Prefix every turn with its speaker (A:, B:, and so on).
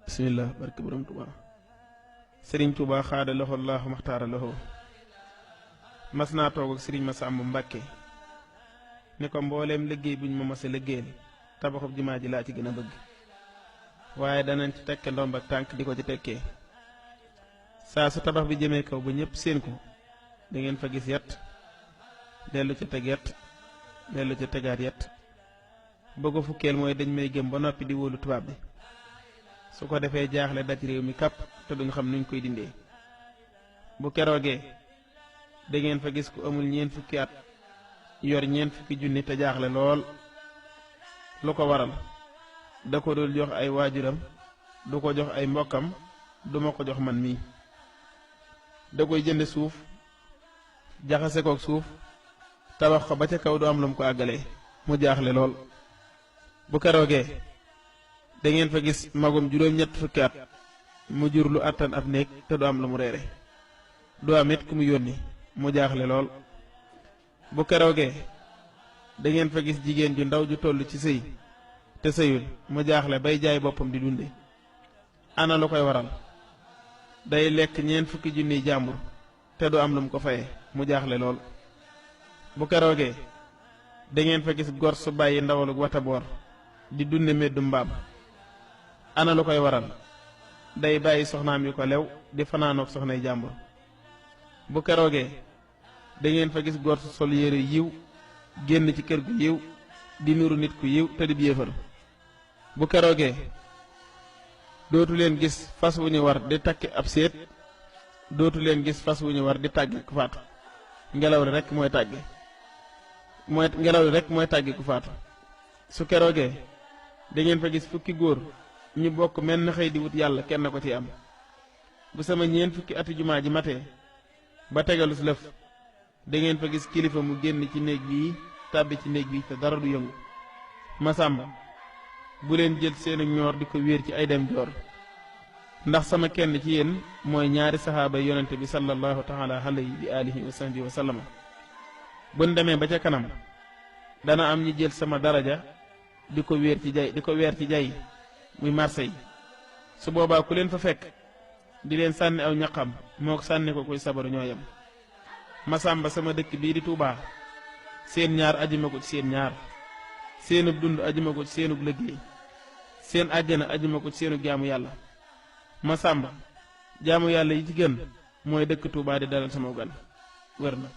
A: bismillah barke borom Tuubaa sëriñ Tuubaa xaada loxo Allaahu maxtaara loxo mas naa toog ak sëriñ Masàmba Mbàkke ni ko mbooleem liggéey buñ ma mas a liggéeyal tabaxub jumaa ji laa ci gën a bëgg waaye danañ ci tekke ndomb ak tànk di ko ci tekkee saa su tabax bi jëmee kaw ba ñëpp seen ko da ngeen fa gis yett dellu ca teg yett dellu ca tegaat yett ba ko fukkeel mooy dañ may gëm ba noppi di wóolu tubaab bi su ko defee jaaxle daj réew mi kàpp te duñ xam nuñ koy dindee bu keroogee da ngeen fa gis ku amul ñeent fukki at yor ñeent fukki junni te jaaxle lool lu ko waral da ko dul jox ay waajuram du ko jox ay mbokkam duma ko jox man mii da koy jënd suuf jaxase kook suuf tabax ko ba ca kaw du am lu mu ko àggalee mu jaaxle lool bu keroogee da ngeen fa gis magum juróom-ñett fukki at mu jur lu àttan ab néeg te du am lu mu reere du am it ku mu yónni mu jaaxle lool bu keroogee da ngeen fa gis jigéen ju ndaw ju toll ci sëy te sëyul mu jaaxle bay jaay boppam di dunde ana lu koy waral day lekk ñeent fukki junniy jàmbur te du am lu mu ko faye mu jaaxle lool bu keroogee da ngeen fa gis gor su bàyyi ndawalug wataboor di dunde meddu mbaam ana lu koy waral day bàyyi soxnaam yu ko lew di fanaanook soxnay jàmbur bu keroogee da ngeen fa gis gor su sol yére yiw génn ci kër gu yiw di nuru nit ku yiw te di yéefar bu keroogee dootu leen gis fas wu ñu war di takki ab séet dootu leen gis fas wu ñu war di tàgge ku faatu ngelaw li rekk mooy tàgge ku faatu su keroogee da ngeen fa gis fukki góor ñu bokk menn xëy di wut yàlla kenn ko ci am bu sama ñeent fukki ati jumaa ji matee ba tegalus lëf da ngeen fa gis kilifa mu génn ci néeg bii tàbbi ci néeg bi te dara du yëngu Masàmba bu leen jël seenu ñoor di ko wéer ci ay dem joor ndax sama kenn ci yéen mooy ñaari saxaaba yonente bi sallallahu taala alayhi bi alihi wa sahbihi wa sallama buñ demee ba ca kanam dana am ñi jël sama daraja di ko weer ci jay muy marché yi su boobaa ku leen fa fekk di leen sànni aw ñaqam moo ko sànni ko koy sabaru ñoo yem Masàmba sama dëkk bii di Tuubaa seen ñaar ajuma ko ci seen ñaar seenub dund ajuma ko ci seenub liggéey seen àjjana ajuma ko ci seenub jaamu yàlla Masàmba jaamu yàlla yi ci gën mooy dëkk Tuubaa di dalal sama gan wër na